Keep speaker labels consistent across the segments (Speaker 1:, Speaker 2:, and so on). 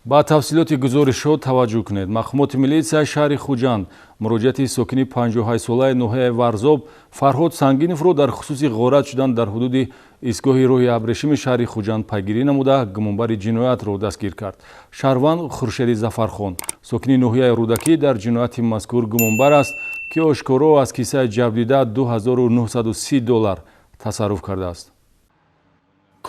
Speaker 1: Ба тафсилоти гузоришҳо таваҷҷӯҳ кунед. Мақомоти милитсияи шаҳри Хуҷанд муроҷиати сокини 58-солаи ноҳияи Варзоб Фарҳод Сангиновро дар хусуси ғорат шудан дар ҳудуди истгоҳи роҳи абрешими шаҳри Хуҷанд пайгирӣ намуда, гумонбари ҷиноятро дастгир кард. Шаҳрванд Хуршеди Зафархон, сокини ноҳияи Рӯдакӣ, дар ҷинояти мазкур гумонбар аст, ки ошкоро аз кисаи ҷабрдида 2930 доллар тасарруф кардааст.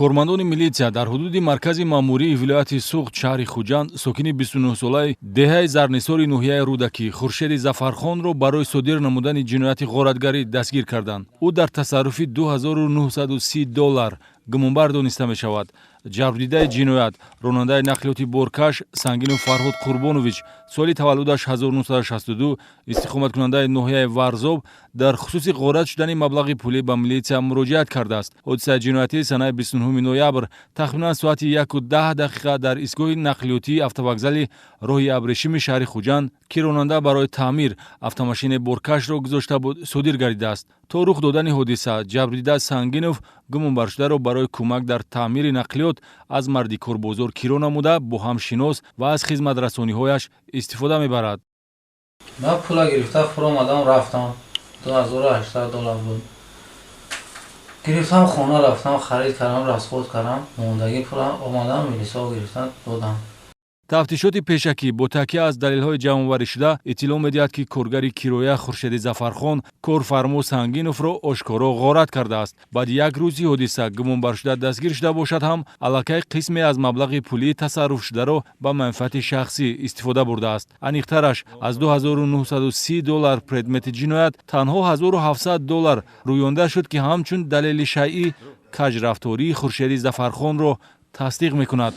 Speaker 1: Кормандони милитсия дар ҳудуди маркази маъмурии вилояти Суғд, шаҳри Хуҷанд, сокини 29-солаи деҳаи Зарнисори ноҳияи Рӯдакӣ Хуршеди Зафархонро барои содир намудани ҷинояти ғоратгарӣ дастгир карданд. Ӯ дар тасарруфи 2930 доллар гумонбар дониста мешавад. Ҷабрдидаи ҷиноят, ронандаи нақлиёти боркаш Сангинов Фарҳод Қурбонович, соли таваллудаш 1962, истиқоматкунандаи ноҳияи Варзоб, дар хусуси ғорат шудани маблағи пулӣ ба милитсия муроҷиат кардааст. Ҳодисаи ҷиноятӣ санаи 29 ноябр тахминан соати 1:10 дар истгоҳи нақлиётии автовокзали роҳи абрешими шаҳри Хуҷанд, ки ронанда барои таъмир автомошинаи боркашро гузошта буд, содир гардидааст. То рух додани ҳодиса ҷабрдида Сангинов гумонбаршударо барои кӯмак дар таъмири нақлиёт аз мардикорбозор киро намуда, бо ҳам шинос ва аз хизматрасониҳояш истифода мебарад.
Speaker 2: Ман пула гирифта фуромадам, рафтам. 2800 доллар буд, гирифтам, хона рафтам, харид кардам, расход кардам. Мондагӣ пула омадам, милисао гирифтан додам.
Speaker 1: Тафтишоти пешакӣ бо такя аз далелҳои ҷамъоварӣшуда иттилоъ медиҳад, ки коргари кироя Хуршеди Зафархон корфармо Сангиновро ошкоро ғорат кардааст. Баъди як рӯзи ҳодиса гумонбаршуда дастгир шуда бошад ҳам, аллакай қисме аз маблағи пулии тасарруфшударо ба манфиати шахсӣ истифода бурдааст. Аниқтараш, аз 2930 доллар предмети ҷиноят танҳо 1700 доллар рӯёнда шуд, ки ҳамчун далели шайъӣ каҷрафтории Хуршеди Зафархонро тасдиқ мекунад.